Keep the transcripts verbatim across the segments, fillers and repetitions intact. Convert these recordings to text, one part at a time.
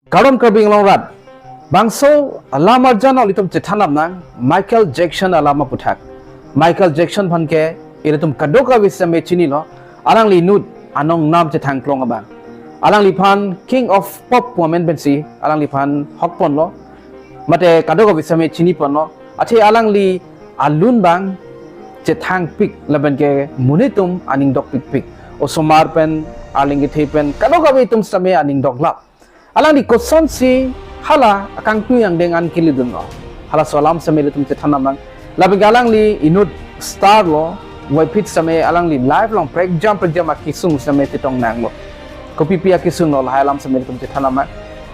Kardom Karbi Anglong rat. Bangso alam arjan ilitum chethan nang Michael Jackson alam aputhak. Michael Jackson aphan ke ilitum kadokave sitame chinilo. Alangli inut anong nam chethang klong abang. Alangliphan King of Pop pu amen pensi alangliphan hokponlo. Mate kadokave sitame chiniponlo. Athe alangli alun abang chethangpik lapen ke monit atum aning dokpikpik. Osomar pen, arleng kethe pen, kadokave atum sitame aning doklap. Alangli kosonsi hala akangtui angdeng an kelidunlo, halaso alam sitame ilitum chethan nang. Lapen ke alangli inut star lo, puvoiphit sitame alangli life along prekjam prekjam akesung sitame chetong nanglo. Kopipi akesung lo, lahai alam sitame ilitum chethan nang.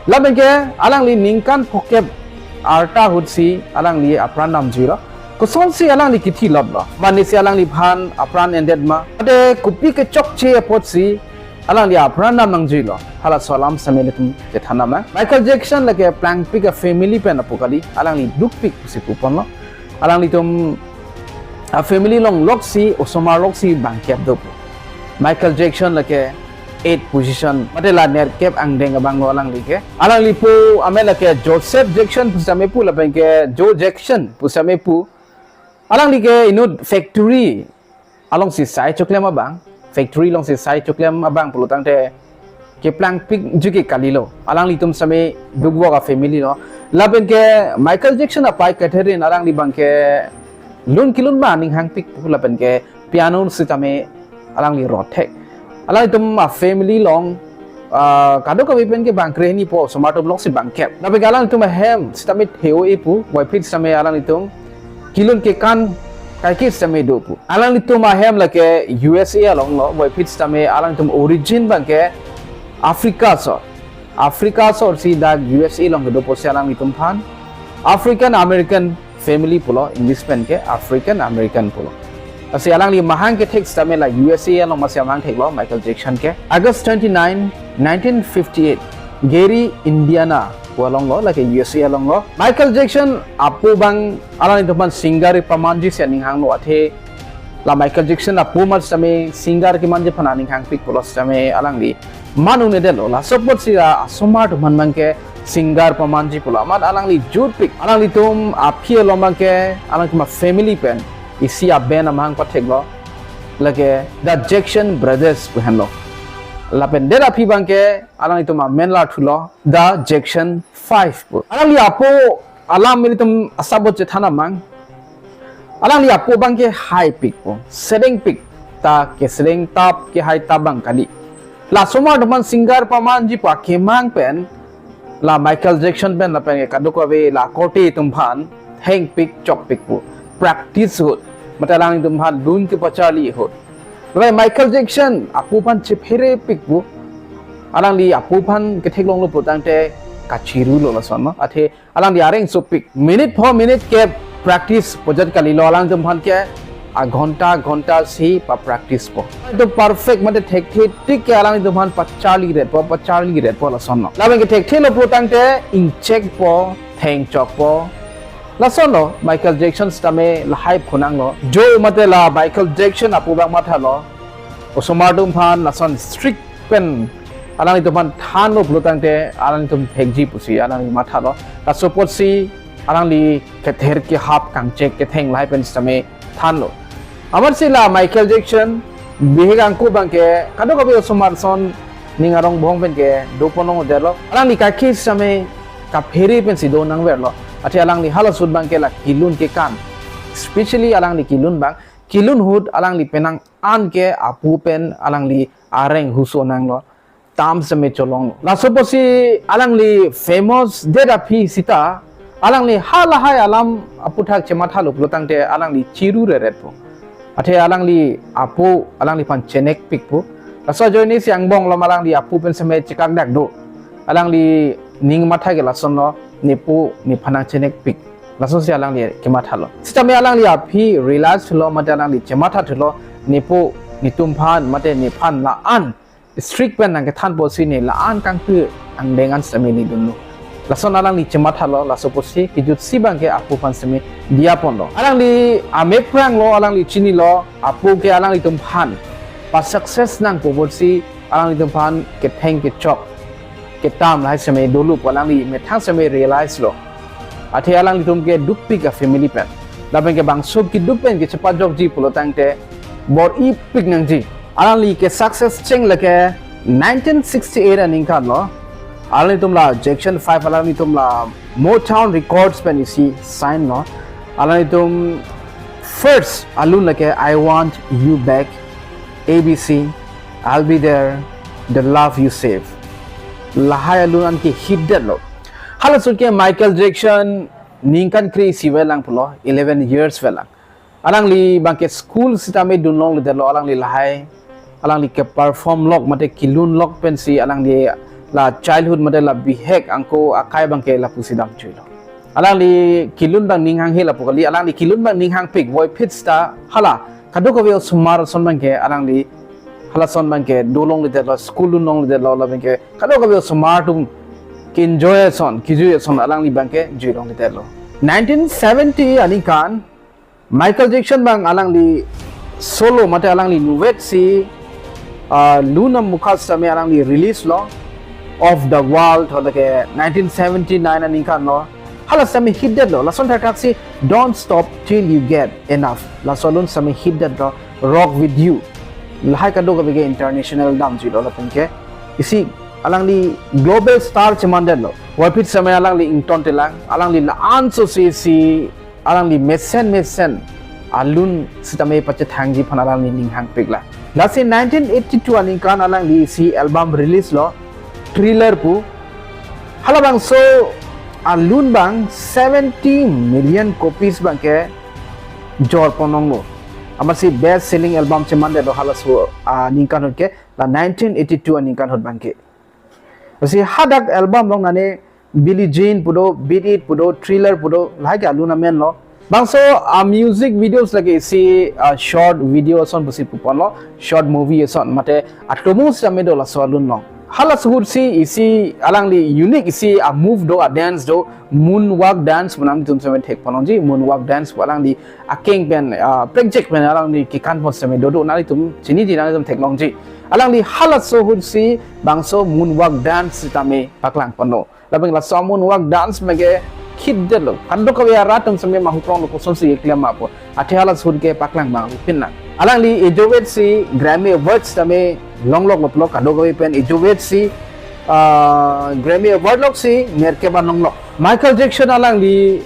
Lapen ke alangli ningkan phokep arta ahutsi alangli apran damjuilo. Kosonsi alangli kithilotlo, mane si alangliphan apran endet ma, ante kopi kechokche apotsi alangli apran dam nangjuilo, halaso alam sitame ilitum chethan nang. Michael Jackson lake plangpik afamily pen apu kali, alangli dukpik pusi puponlo. Alanglitum afamily along loksi, osomar loksi bangkep dopo. Michael Jackson lake eight position, mate la nerkep angdeng abanglo alangli ke. Alangli apo amen lake Joseph Jackson pu sitame pu lapen ke Joe Jackson pu sitame pu. Alangli ke inut factory alongsi sai choklem abang, factory alongsi sai choklem abang pulotangte keplangpik juke kalilo. Alanglitum sitame dukvok afamily lo. Lapen ke Michael Jackson apei Catherine, alangli abang ke lun kelun ma aning hangpik pu lapen ke piano sitame alangli rot thek. Alanglitum afamily along, ah, kadokave pen ke bang krehini po, osomar atum loksi bangkep. Lapen ke alanglitum ahem sitame theo-e pu, puvoiphit sitame alanglitum kelun kekan kaike sitame do pu. Alanglitum ahem lake U S A alonglo, puvoiphit sitame alanglitum origin abang ke Africa asor. Africa asor si dak U S A along kedo apotsi alanglitum aphan African American family pulo, English pen ke African American pulo. Lasi alangli mahang kethek sitame la U S A along masi amahang theklo Michael Jackson ke. August twenty-nine, nineteen fifty-eight, Gary, Indiana pu alonglo, lake U S A alonglo. Michael Jackson apo abang alanglitum aphan singer pamanji si aning hanglo, athe la Michael Jackson apo amat sitame singer kemanji aphan aning hangpik pulo sitame alangli man un-edetlo. Laso apotsi la asomar atum aphan abang ke singer pamanji pulo amat alangli jutpik. Alanglitum aphi along abang ke alanglitum afamily pen isi aband amahang patheklo, lake The Jackson Brothers pu henlo. Lapen det aphi abang ke alanglitum amen la thulo The Jackson Five pu. Alangli apo alam ilitum asabot chethan nang. Alangli apo abang ke haipik po, sedengpik, ta kesedeng tap kehai tap abang kali. La osomar atum aphan singer pamanji pu akemang pen la Michael Jackson pen lapen ke kadokave la akorte atum aphan thengpik chokpik po, practice ahut, mate alanglitum aphan lun kepacharli ahut. Lapen Michael Jackson apo aphan chepherepik po. Alangli apo aphan ketheklonglo pulotangte kachirulo lason, no? Athe alangli areng sopik. Minute pho minute ke practice pojat kalilo, alanglitum aphan ke aghonta ghonta si papractice po. Alanglitum perfect mate thekthe tik ke alanglitum aphan pacharli ret po, pacharli ret po lason, no? Lapen ke thekthelo pulotangte ingchek po, thengchok po. Lasonlo, Michael Jackson sitame lahai phunanglo. Jo mate la Michael Jackson apo abang mathalo. Osomar atum aphan lason strict pen alanglitum aphan thanlo pulotangte alanglitum thekji pusi alangli mathalo. Laso apotsi alangli kether kehap kangchek ketheng lahai pen sitame thanlo. Amatsi la Michael Jackson bihek angko abang ke kadokave osomar ason ning arong bong pen ke doponlongdetlo. Alangli kaike sitame kaphere pensi do nangverlo. Athe alangli hala ahut abang ke la kelun kekan, especially alangli kelun abang, kelun ahut alangli penang an ke apo pen alangli areng huso nanglo, tam sitame cholong. Laso apotsi alangli famous det aphi sita, alangli halahai alam aputhak chemathalo pulotangte alangli chiru reret po. Athe alangli apo alangliphan chenekpik po. Laso ajoine si angbong along alangli apo pen sitame chekakdak do. Alangli ning matha ke lasonlo, nepo nephan nangchenekpik. Lasonsi alangli kemathalo. Sitame alangli aphi realize thulo mate alangli chematha thulo, nepo netum aphan mate nephan la-an strict pen nangkethan apotsi ne la-an kangpu angdeng an sitame nidunlo. Lason alangli chemathalo, laso apotsi kejutsi abang ke apo aphan sitame diyaponlo. Alangli amek pranglo, alangli chinilo, apo ke alanglitum aphan pa success nangpo apotsi alanglitum aphan ketheng kechok ketam lahai seme dolo pu alangli methang seme realize lo. Athe alanglitum ke dukpik a family pen. Lapen ke bangso keduk pen kechepajokji pulo tangte bor-ipik nangji. Alangli ke success cheng lake nineteen sixty-eight aningkan lo. Alanglitum la Jackson five alanglitum la Motown Records pen isi sign lo. Alanglitum first alun lake I Want You Back, A B C, I'll Be There, The Love You Save. Lahai alun an ke hit det lo. Hala ahut ke Michael Jackson ningkan kre-isi velang pulo, eleven years velang. Alangli bangke school sitame dun longledetlo alangli lahai. Alangli ke perform lok mate kelun lok pensi alangli la childhood mate la bihek angko akai bangke lapusi damjuilo. Alangli kelun bang ning hanghe lapu kali, alangli kelun bang ning hangpik voiphit seta hala kadokave osomar ason bangke alangli halason bangke do longledetlo, school dun longledetlo, la bangke kadokave osomar atum ke-enjoy ason, kejui ason alangli bangke jui longledetlo. Nineteen seventy aningkan Michael Jackson bang alangli solo mate alangli nuvet si, ah, lun amukha sitame alangli release lo, Of the World, ho lake nineteen seventy-nine aningkan lo. Hala sitame hit det lo. Lason thakthak si Don't Stop Till You Get Enough, laso alun sitame hit det lo. Rock With You, lahai kadokave ke international damjuilo lapen ke isi alangli global star cheman det lo. Voiphit sitame alangli ingtontelang, alangli la-an so si si alangli mesen mesen alun sitame pachethangji aphan alangli ning hangpiklang. Lasi nineteen eighty-two aningkan alangli isi album release lo, Thriller pu. Halabangso alun bang seventy million copies bangke jorpon longlo. Amatsi best selling album cheman det lo halaso aningkan ahut ke, la nineteen eighty-two aningkan ahut bangke. Lasi hadak album along nane Billie Jean pu do, Beat It pu do, Thriller pu do, lahai ke alun amen lo. Bangso a music videos lake isi, ah, short video ason pusi pupon lo, short movie ason mate atomo sitame do laso alun along. Halaso ahut si isi alangli unique isi a move do, a dance do, moonwalk dance pu nangtum sitame thekpon longji, moonwalk dance pu alangli akeng pen, ah, prekjak pen alangli kekanpon sitame dodo, nangtum chiniji, nangtum theklongji. Alangli halaso ahut si bangso moonwalk dance sitame paklangpon lo. Lapen laso moonwalk dance mege khit det lo. Kadokave arat atum sitame mahuprong lo kosonsi keklem ma pu. Athe halaso ahut ke paklang bang pinlang. Alangli ejovet si Grammy Awards sitame longlok lo pulo, kadokave pen ejovet si, ah, Grammy Award lok si nerkep an longlok. Michael Jackson alangli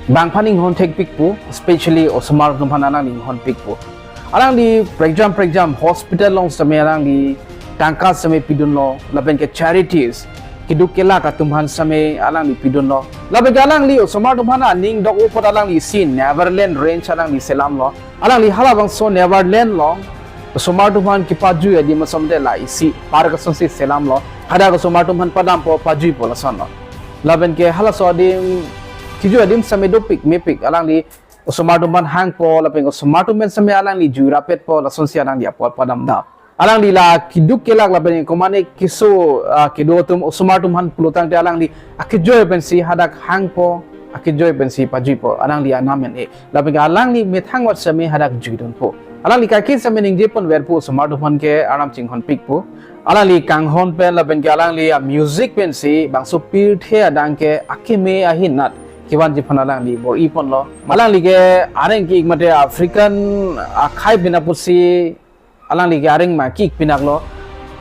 bang aphan inghon thekpikpo, especially osomar atum aphan alangli inghon pikpo. Alangli prekjam prekjam hospital along sitame alangli tangka sitame pidunlo, lapen ke charities, keduk kelak atum aphan sitame alangli pidunlo. Lapen ke alangli osomar atum aphan aning dok-o apot alangli isi Neverland Ranch alangli selamlo. Alangli halabangso Neverland along osomar atum aphan kepajui adim ason mate la isi park asonsi selamlo. Hadak osomar atum aphan padampo, pajuipo, lasonlo. Lapen ke halaso adim, kejui adim sitame dopik mepik, alangli osomar atum aphan hangpo, lapen osomar atum pen sitame alangli jui rapetpo, lasonsi alangli apor padamdam. Alangli la keduk kelak lapen komane keso, ah, kedo atum osomar atum aphan pulo tangte alangli akejoi pensi hadak hangpo, akejoi pensi pajuipo, alangli anam en-e. Lapen ke alangli methang vat sitame hadak juidunpo. Alangli kaike sitame ningjeponverpo, osomar atum aphan ke arnam chinghon pikpo. Alangli kanghon pen lapen ke alangli a music pensi bangso pirthe adang ke akeme ahinat kevanji aphan alangli bor-iponlo. Alangli ke areng ki-ik mate African akhai pinak pusi alangli ke areng ma ki-ik pinaklo.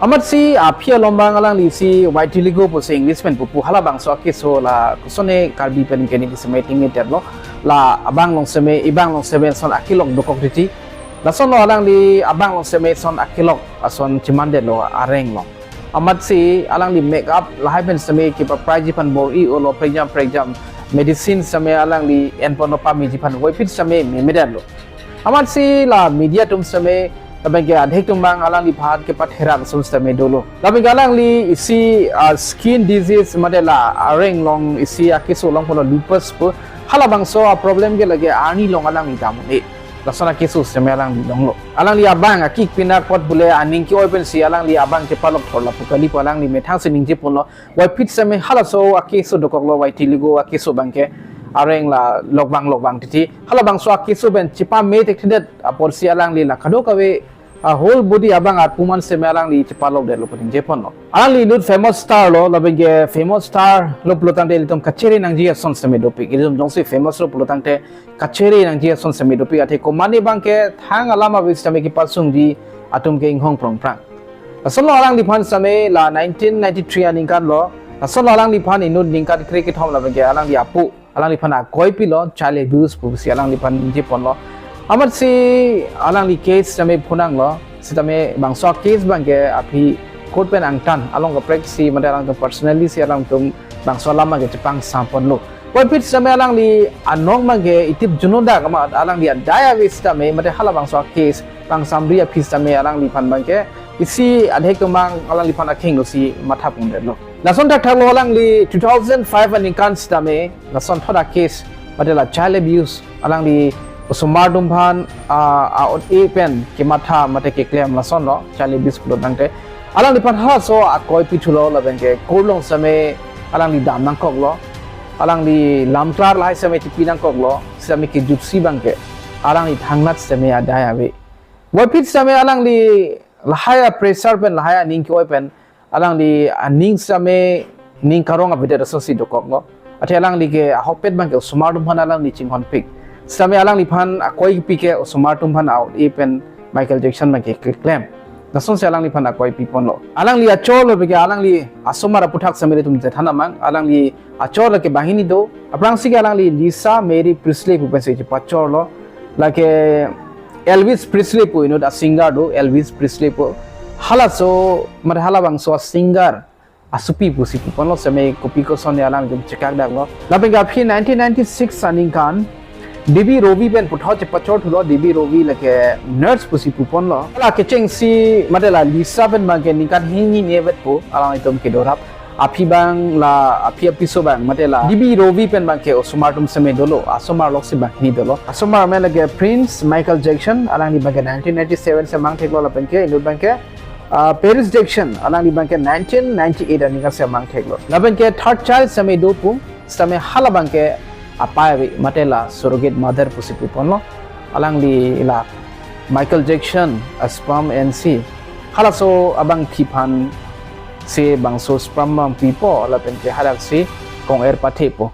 Amatsi aphi along bang alangli isi Vitiligo pusi English pen pupo, halabangso akeso la kosonne Karbi pen ke neli sitame ting-e detlo. La abang along sitame, ibang along sitame son akelok dokok titi. Lasonlo alangli abang along sitame son akelok ason cheman detlo areng along. Amatsi alangli make up lahai pen sitame kepapraiji aphan bor-i-olo, prekjam prekjam medicine sitame alangli enponlo, pameji aphan voiphit sitame memedetlo. Amatsi la media atum sitame, lapen ke adhek atum bang alangliphan kepatherak ason sitame dolo. Lapen ke alangli isi, ah, skin disease mate la areng along isi akeso longponlo, lupus pu. Halabangso a problem ke lake arni along alangli dam un-e. Lason akeso sitame alangli longlo. Alangli abang aki-ik pinak apot bule aning ke-oi pensi alangli abang kepalok thor lapu kali pu alangli methang si ningjeponlo. Voiphit sitame halaso akeso dokoklo, vitiligo akeso bangke areng la lokbang lokbang titi. Halabangso akeso pen chepame thekthedet apotsi alangli la kadokave A whole body abang arpu man seme alangli chepalok detlo pu ningje ponlo. Alangli inut famous star lo, lapen ke famous star lo pulotangte ilitum kachere nangji ason seme dopik. Ilitum jongsi famous lo pulotangte kachere nangji ason seme dopik. Athe komane abang ke thang alam ave sitame kepasungji atum ke inghong prongprang. Lason lo alangliphan sitame la nineteen ninety-three aningkan lo. Lason lo alangliphan inut ningkan kre kethom lapen ke alangli apo, alangliphan akoi pilo, child abuse pusi alangliphan ningje ponlo. Amatsi alangli case sitame phonanglo, sitame bangso case abang ke aphi court pen angtan along kaprek si mate alangtum personally si alangtum bangso alam abang ke chepangsam ponlo. Puvoiphit sitame alangli anong abang ke itip juno dak amat alangli adai ave sitame mate hala bangso case pangsamri aphi sitame alangliphan abang ke isi adhek atum abang alangliphan akhinglo si matha pondetlo. Lason thakthak lo alangli two thousand five aningkan sitame lason thot a case mate la child abuse alangli osomar atum aphan, ah, a-ot-e pen kematha mate keklem lason lo child abuse pulotangte. Alangliphan halaso akoi pithulo lapen ke court along sitame alangli dam nangkoklo. Alangli lamklar lahai sitame chipi nangkoklo. Sitame kejutsi abang ke alangli thangnat sitame adai ave. Puvoiphit sitame alangli lahai a-pressure pen lahai aning ke-oi pen alangli aning sitame ning karong avedet asosi dokoklo. Athe alangli ke ahokpet abang ke osomar atum aphan alangli chinghonpik. Sitame alangliphan akoi kepi ke osomar atum aphan a-ot-e pen Michael Jackson abang ke keklem. Lasonsi alangliphan akoi pi ponlo. Alangli achor lo pu ke alangli asomar aputhak sitame ilitum chethan amang. Alangli achor lake banghini do. Aphrangsi ke alangli Lisa Marie Presley pu pensi chepachorlo. Lake Elvis Presley pu inut a-singer do, Elvis Presley pu. Halaso, mate hala bangso a-singer asopi pusi pu ponlo sitame kopi kosonne alangtum chekak daklo. Lapen ke aphi nineteen ninety-six aningkan Debbie Rowe pen puthot chepachorthulo, Debbie Rowe lake nurse pusi pu ponlo. La kechengsi mate la Lisa pen abang ke ningkan hini ni avet pu alanglitum kedorap. Aphi abang la aphi apiso abang mate la Debbie Rowe pen abang ke osomar atum sitame dolo, asomar lok si banghini dolo. Asomar amen lake Prince Michael Jackson, alangli abang ke nineteen ninety-seven si amang theklo lapen ke inut abang ke, ah, Paris Jackson, alangli abang ke nineteen ninety-eight aningkan si amang theklo. Lapen ke third child sitame do pu, sitame hala abang ke apai ave mate la surrogate mother pusi pu ponlo. Alangli la Michael Jackson a-sperm ensi halaso abangpi aphan si bangso sperm abang pipo lapen ke halaksi kong-er pathepo.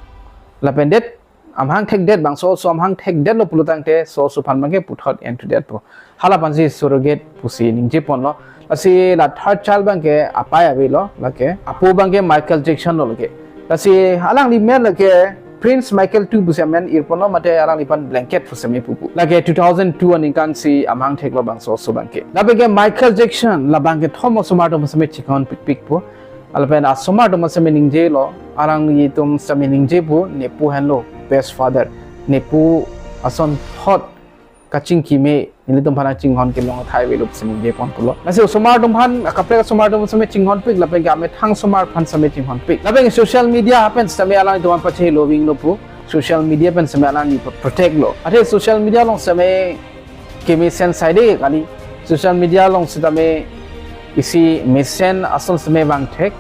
Lapen det amahang thekdet, bangso oso amahang thekdetlo pulotangte so oso aphan abang ke puthot entudetpo. Hala aphansi surrogate pusi ningje ponlo. Lasi la third child abang ke apai avelo, lake apo abang ke Michael Jackson lo lake. Lasi alangli amen lake Prince Michael two pusi amen ir ponlo, mate alangliphan blanket pusi me pupu. Lake two thousand two aningkan si amahang theklo bangso oso abang ke. Lapen ke Michael Jackson la abang kethom osomar atum sitame chinghonpikpikpo. Lapen asomar atum sitame ningjelo, alanglitum sitame ningje pu, nepo henlo best father. Nepo ason thot kachingki me, nelitum aphan chinghon kelong athai avelo pusi ningje pon pulo. Lasi osomar atum aphan, akaprek asomar atum sitame chinghonpik, lapen ke amethang asomar aphan sitame chinghonpik. Lapen ke social media pen sitame alanglitum aphan pachehelo vinglo pu. Social media pen sitame alangli protect lo. Athe social media along sitame kemesen saide kali. Social media along sitame isi mesen ason sitame vangthek,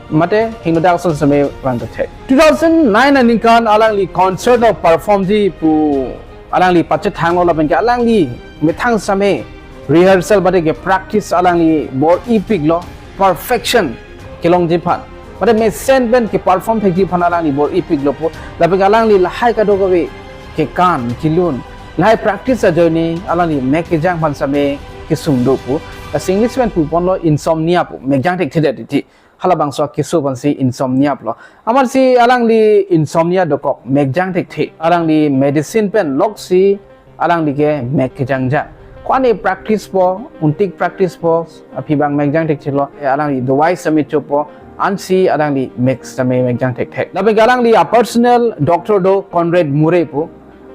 mate hingnodak ason sitame vangthek. Two thousand nine aningkan alangli concert along performji pu alangli pachethanglo lapen ke alangli methang sitame rehearsal mate ke practice alangli bor-ipiklo, perfection kelongji aphan. Mate mesen pen ke-perform thekji aphan alangli bor-ipiklo pu. Lapen ke alangli lahai kadokave kekan, kelun, lahai practice ajoine alangli mek kejang aphan sitame kesung do pu. Lasi English pen pu ponlo insomnia pu, mekjang thekthedet titi. Hala bangso keso aphansi insomnia pulo. Amatsi alangli insomnia dokok, mekjang thekthe. Alangli medicine pen loksi alangli ke mek kejangjang. Ko-an practice po, untik practice po, aphi abang mekjang thekthelo, eh, alangli dawai sitame chopo, ansi alangli mek sitame mekjang thekthek. Lapen ke alangli a-personal doctor do Conrad Murray pu.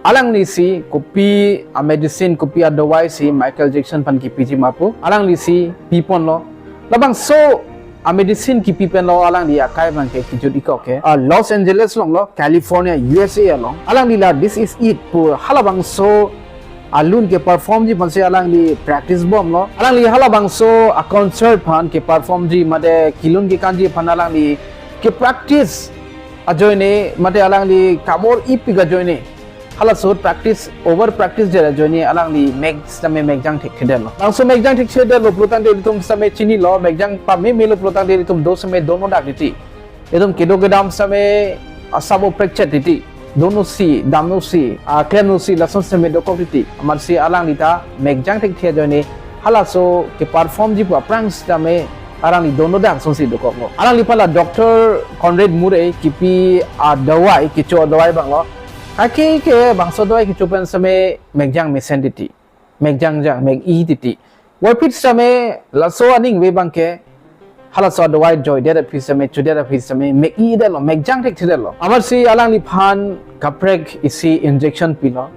Alanglisi kopi a-medicine, kopi a-dawai si Michael Jackson aphan kepiji ma pu, alanglisi pi ponlo. Labangso a-medicine kipi penlo alangli akai abang ke kejut-ikok ke. Ah, Los Angeles along lo, California, U S A along. Alangli la This Is It pu halabangso alun ke-performji aphansi alangli practice bomlo. Alangli halabangso a-concert aphan ke-performji mate kelun kekanji aphan alangli ke-practice ajoine mate alangli kabor-ipik ajoine Halaso ahut practice, over practice det ajoine alangli mek sitame mekjang thekthedetlo. Bangso mekjang thekthedetlo pulotangte ilitum sitame chinilo, mekjang pamemelo pulotangte ilitum do sitame donodak titi. Ilitum kedo kedam sitame asap oprekchet titi. Donosi, damnosi, ah, klemnosi, lason sitame dokok titi. Amatsi alangli ta mekjang thekthe ajoine halaso keperformji pu aphrang sitame alangli donodak asonsi dokoklo. Alangliphan la Doctor Conrad Murray kipi adawai, kecho adawai abanglo. Akhei ke bangso adawai kecho pen sitame mekjang mesen titi. Mekjang jang, mek-i titi. Puvoiphit sitame laso aningve abangke halaso adawai joidet aphi sitame, chodet aphi sitame mek-idetlo, mekjang thekthedetlo. Amatsi alangliphan kaprek isi injection pilo.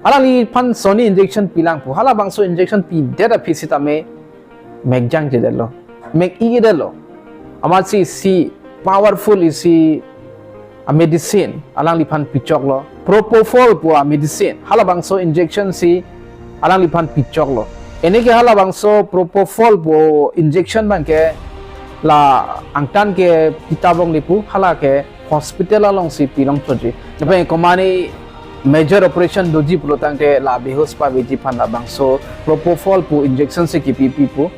Alangliphan sonni injection pilang pu. Halabangso injection pidet aphi sitame mekjangjedetlo, mek-idetlo. Amatsi isi powerful isi a medicine alangliphan pichoklo. Propofol pu a medicine, halabangso injection si alangliphan pichoklo. Eneke halabangso propofol pu injection abangke la angtan ke pitabong lipu, hala ke hospital alongsi pilongchotji. Lapen komane major operation doji pulotangte la behos paveji aphan labangso propofol pu injection si kipipi pu.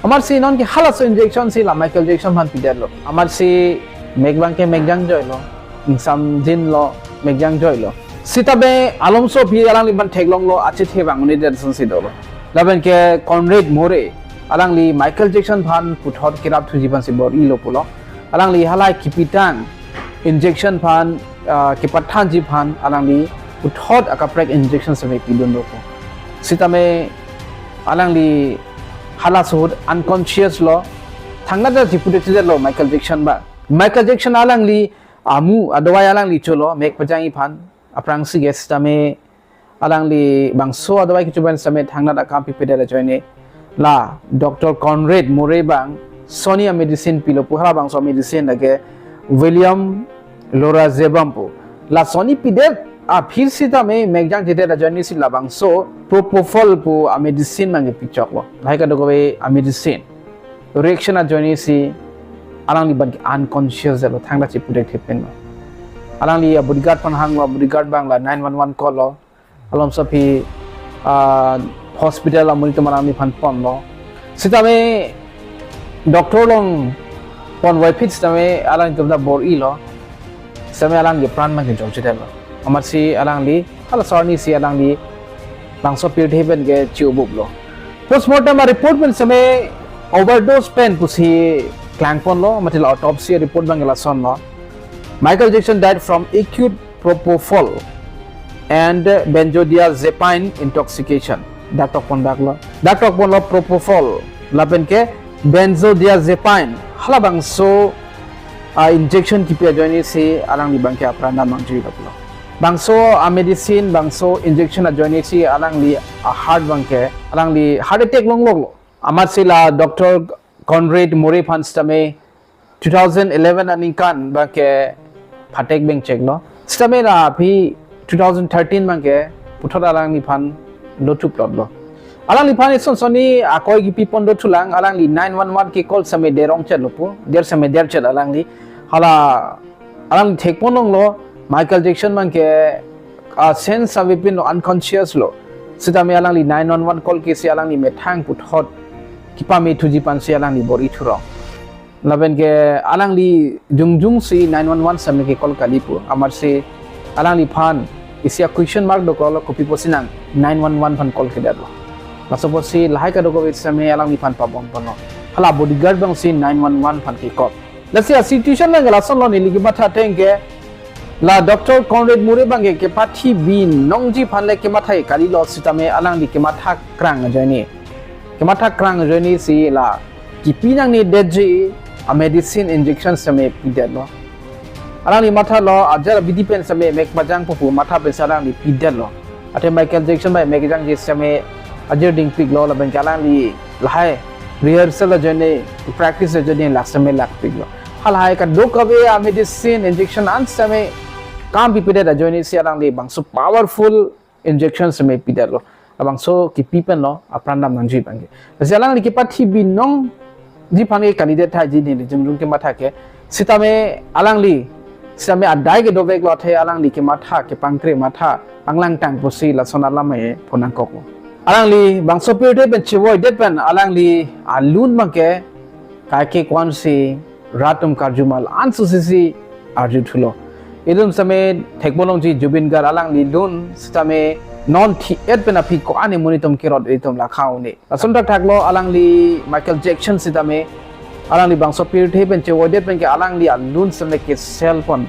Amatsi nonke halaso injection si la Michael Jackson aphan pidetlo. Amatsi mek abangke mekjang joilo. Ingsamjinlo, mekjang joilo. Sitame alomso aphi alangliphan theklonglo, achethe abang unidet asonsi dolo. Lapenke Conrad Murray, alangli Michael Jackson aphan puthot kerapthuji aphansi bor-ilo pulo. Alangli halahai kipitang injection aphan, ah, kepathanji aphan alangli puthot akaprek injection sitame pidunlo pu. Sitame alangli halaso ahut unconscious lo, thangnat ta chipudet chedetlo Michael Jackson abang. Michael Jackson alangli amu adawai alangli cholo, mek pajangji aphan, aphrangsi ke sitame alangli bangso adawai kecho pen sitame thangnat akam pipedet ajoine la Doctor Conrad Murray abang sonni a medicine pilo pu, halabangso a medicine lake William Lorazepam pu. La sonni pidet aphi sitame mekjangjedet ajoine si labangso propofol pu a medicine abangke pichoklo. Lahai kadokave a medicine reaction ajoine si alangli abangke unconscious detlo, thangta chipudet thepinlo. Alangli a bodyguard aphan hanglo, a bodyguard abang la nine one one call lo. Alomso aphi, ah, hospital amonit atum alangliphan ponlo. Sitame doctor along pon puvoiphit sitame alanglitum ta bor-ilo. Sitame alangli apran abangke jongchedetlo. Amatsi alangli halaso arni si alangli bangso pirthe pen ke chi-obuplo. Postmortem a report pen sitame overdose pen pusi klangponlo, mate la autopsy report abangke lasonlo. Michael Jackson died from acute propofol and benzodiazepine intoxication. Dak tokpondaklo. Dak tokponlo propofol lapenke benzodiazepine, halabangso a injection kipi ajoine si alangli abangke apran dam nangjuilo pulo. Bangso a medicine, bangso injection ajoine si alangli a heart abangke, alangli heart attack longloklo. Amatsi la Doctor Conrad Murray aphan sitame two thousand eleven aningkan abangke phatek bengcheklo. Sitame la aphi two thousand thirteen abangke puthot alangliphan dothuplotlo. Alangliphan ison sonni akoi kipipon dothulang, alangli nine one one ke call sitame der-ongchetlo pu, der sitame derchet alangli. Hala alangli thekponlonglo, Michael Jackson abangke a sense avepinlo, unconscious lo. Sitame alangli nine one one call kisi alangli methang puthot kepamethuji aphansi alangli bor-ithurong. Lapenke alangli jongjongsi nine one one sitame ke call kali pu. Amatsi alangliphan isi a question mark dokoklo, kopi pusi nang nine one one aphan call kedetlo. Laso apotsi lahai kadokave sitame alangliphan pabomponlo. Hala bodyguard abangsi nine one one aphan ke call. Lasi a situation abangke lasonlo, neli kematha ateng ke la Doctor Conrad Murray abangke kepathi binongji aphan le kematha kalilo, sitame alangli kematha krang ajoine, kematha krang ajoine si la kipi nangnedetji a medicine injection sitame pidetlo. Alangli mathalo, ajar abidi pen sitame mek pajangpo pu matha pensi alangli pidetlo. Athe Michael Jackson abang mekjangji sitame ajir dingpiklo, lapenke alangli lahai rehearsal ajoine, practice ajoine lak sitame lakpiklo. Halahai kadokave a medicine injection an sitame kam pipedet ajoine si alangli bangso powerful injection sitame pidetlo. Labangso kipi penlo apran dam nangji abangke. Lasi alangli kepathi binongji aphan ke kalidet tahai ji neli jongjong kematha ke. Sitame alangli Sitame adai ke dovek lo athe alangli kematha, kepangkre matha panglangtang pusi lason alam e phonangkoklo. Alangli bangso pirthe pen chevoidet pen alangli alun abangke kaike ko-ansi rat atum karju ma la-an susi si arju thulo. Ilitum sitame thekpo longji Zubeen Garg alangli lun sitame non thi-et pen aphi ko-an amonit atum kerot ilitum lakha un-e. Lason thakthak lo alangli Michael Jackson sitame alangli bangso pirthe pen chevoidet pen ke alangli alun sitame kesel pon,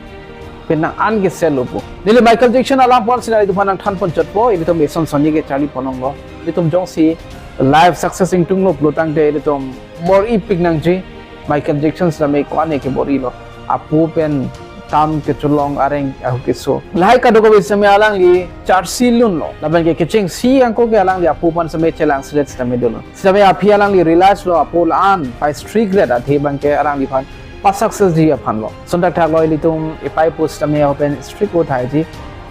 penang an kesel lo pu. Neli Michael Jackson alam pon sina ilitum aphan nangthan pon chotpo, ilitum eson sonni ke charli pon longlo. Ilitum jongsi life success ingtunglo pulo tangte ilitum bor-ipik nangji. Michael Jackson sitame ko-an ke bor-ilo. Apo pen tam kecholong areng ahu keso. Lahai kadokave sitame alangli charsi lunlo. Lapen ke kechengsi angko ke alangli apo aphan sitame chelang selet sitame dolo. Sitame aphi alangli realize lo apo la-an pai strict ret athe abangke alangliphan pa-success ji aphan lo. Lason thakthak lo ilitum epai apo sitame aho pen strict ot thaiji.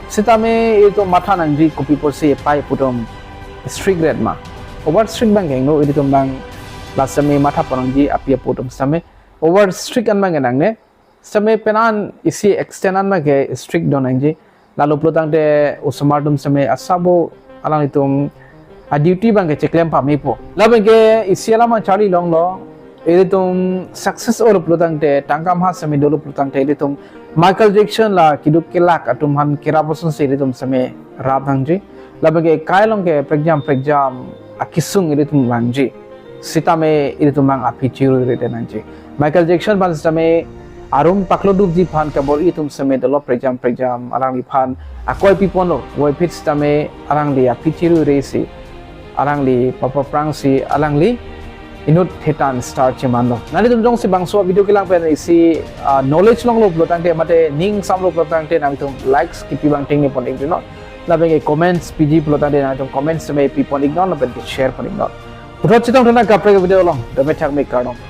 Sitame ilitum matha nangji kopi pusi epai apo atum strict ret ma. Over strict abangke ingno ilitum abang la sitame matha pon nangji aphi apo atum sitame. Over strict an abangke nangne. Sitame penang isi extent an abangke strict do nangji. Lalu pulo tangte osomar atum sitame asabo alanglitum a-duty abangke cheklem pamepo. Lapen ke isi alam abang charli longlo. Ilitum success olo pulo tangte, tangka maha sitame dolo pulo tangte ilitum Michael Jackson la keduk kelak atum aphan kerap ason si ilitum sitame rap nangji. Lapen ke kai along ke prekjam prekjam akesung ilitum vangji. Sitame ilitum abang aphi chiruiredet nangji. Michael Jackson aphan sitame arum paklo dupji aphan kabor-i atum sitame dolo prekjam prekjam alangliphan akoi piponlo, voiphit sitame alangli aphi chiruire si alangli papa prang si alangli inut thetan star chemanlo. Nanglitum jongsi bangso video kelang pen isi ah, knowledge longlo pulo tangte mate ning samlo pulo tangte nanglitum likes kipi abang tengne pon iknon. Lapen ke comments piji pulo tangte nanglitum comments sitame pi pon iknon lapen ke share pon iknon. Puthot chetongthu nang kaprek video along. Dome thak me kardom.